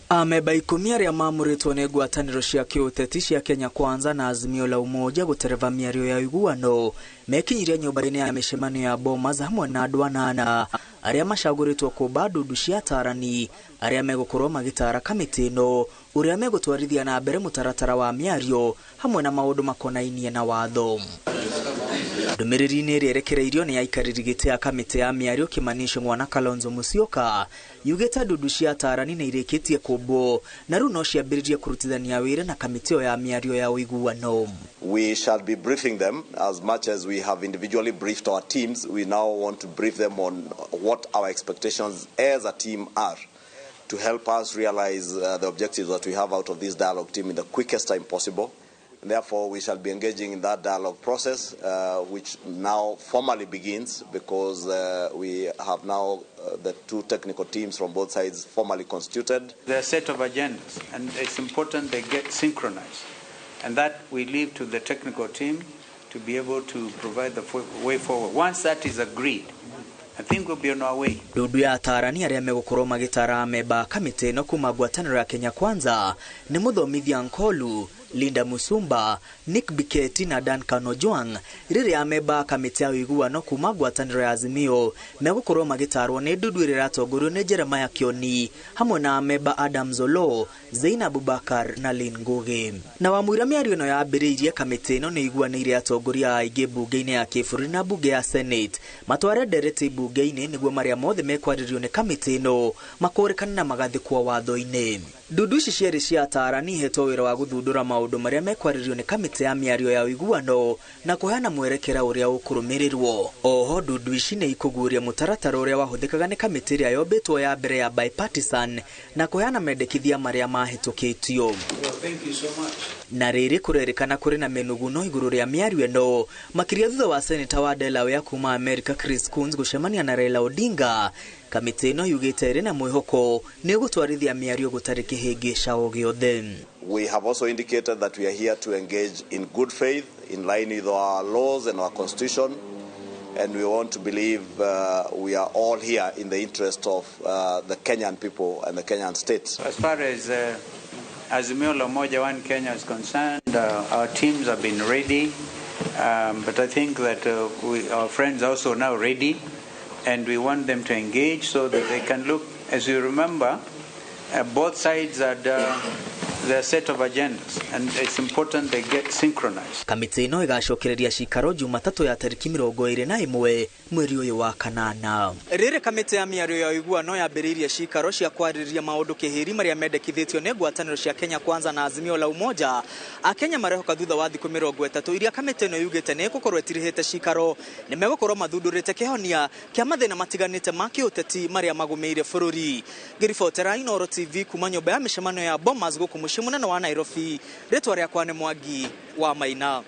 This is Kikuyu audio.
Amemba 10 arĩa mamũrĩtwo nĩ ngwatanĩro cia kĩũteti cia Kenya Kwanza na Azimio la Umoja gũtereva mĩario ya ũiguano mekinyirie nyũmba-inĩ ya mĩcemanio ya Bomas hamwe na andũ 8 arĩa macagũrĩtwo kũmba ndundu cia atarani arĩa megũkorwo magĩtara kamĩtĩ ĩno ũrĩa megũtwarithia na mbere mũtaratara wa mĩario hamwe na maũndũ makonainie na watho. Ndũmĩrĩri-inĩ ĩrĩa ĩrekereirio nĩ aikarĩri gĩtĩ ya kamĩtĩ ya mĩario Kimani Ichung'wa na Kalonzo Musyoka yugĩte ndundu cia atarani nĩ irĩkĩtie kũmbwo na rĩu no ciambĩrĩrie kũrutithania wĩra na kamĩtĩ ĩyo ya mĩario ya ũiguano. We shall be briefing them as much as we have individually briefed our teams. We now want to brief them on what our expectations as a team are to help us realize the objectives that we have out of this dialogue team in the quickest time possible. And therefore, we shall be engaging in that dialogue process, which now formally begins because we have now the two technical teams from both sides formally constituted. There are a set of agendas, and it's important they get synchronized. And that we leave to the technical team to be able to provide the way forward. Once that is agreed, I think we'll be on our way. Ndundu ya atarani arĩa megũkorwo magĩtara amemba kamĩtĩ ĩno kuma ngwatanĩro ya Kenya Kwanza nĩ Mũthomithia Nkolu, Linda Musumba, Nick Biketi na Duncan Ojwang. Rĩrĩa amemba kamĩtĩ ya ũiguano kuma ngwatanĩro ya Azimio megũkorwo magĩtarwo nĩ ndundu ĩrĩa ĩratongorio nĩ Jeremiah Kioni hamwe na amemba Adam Zolo, Zainab Abubakar na Lynn Ngugi. Na wamũira mĩario ĩno yambĩrĩirie, kamĩtĩ ĩno nĩ iguanĩire atongoria aingĩ mbunge-inĩ ya kĩbũrũri na mbunge ya Senate matware ndereti mbunge-inĩ nĩguo marĩa mothe mekwarĩrio nĩ kamĩtĩ ĩno makũrĩkane na magathĩkwo watho-inĩ. Ndundu ici cierĩ cia atarani ihetwo wĩra wa gũthundũra maũndũ marĩa mekwarĩrio nĩ kamĩtĩ ya mĩario ya ũiguano na kũheana mwerekera ũrĩa ũkũrũmĩrĩrwo. Oho ndundu ici nĩ ikũguũria mũtaratara ũrĩa wahũthĩkaga nĩ kamĩtĩ ĩrĩa yombĩtwo ya mbere ya bipartisan na kũheana mendekithia marĩa mahĩtũkĩtio. Well, thank you so much. Na rĩrĩ kũrerĩkana kũrĩ na mĩnuguno igũrũ rĩa mĩario ĩno makĩria thutha wa seneta wa Delaware kuma America Chris Coons gũcemania na Raila Odinga. Kamĩtĩ ĩno yugĩte ĩrĩ na mwĩhoko nĩ ĩgũtwarithia mĩario gũtarĩ kĩhĩngĩca o gĩothe. We have also indicated that we are here to engage in good faith, in line with our laws and our constitution, and we want to believe we are all here in the interest of the Kenyan people and the Kenyan state. As far as Azimio la Umoja One Kenya is concerned, our teams have been ready, but I think that our friends are also now ready, and we want them to engage so that they can look. As you remember, both sides had their set of agendas, and it's important they get synchronized. Kamĩtĩ ĩno ĩgacokereria cikaro Jumatatũ ya tarĩki 21 mweri ũyũ wa kanana. Rĩrĩ kamĩtĩ ya mĩario ya ũiguano yambĩrĩirie cikaro cia kwarĩrĩria maũndũ kĩhĩri marĩa mendekithĩtio nĩ ngwatanĩro cia Kenya Kwanza na Azimio la Umoja. Akenya marehoka thutha wa thikũ 30 iria kamĩtĩ ĩno yugĩte nĩ ĩgũkorwo ĩtirihĩte cikaro nĩ megũkorwo mathundũrĩte kĩhonia kĩa mathĩna matiganĩte ma kĩũteti marĩa magũmĩire bũrũri. Ngĩribotera Inooro TV kuma nyũmba ya mĩcemanio ya Bomas gũkũ mũciĩ mũnene wa Nairobi, rĩtwa rĩakwa nĩ Mwangi wa Maina.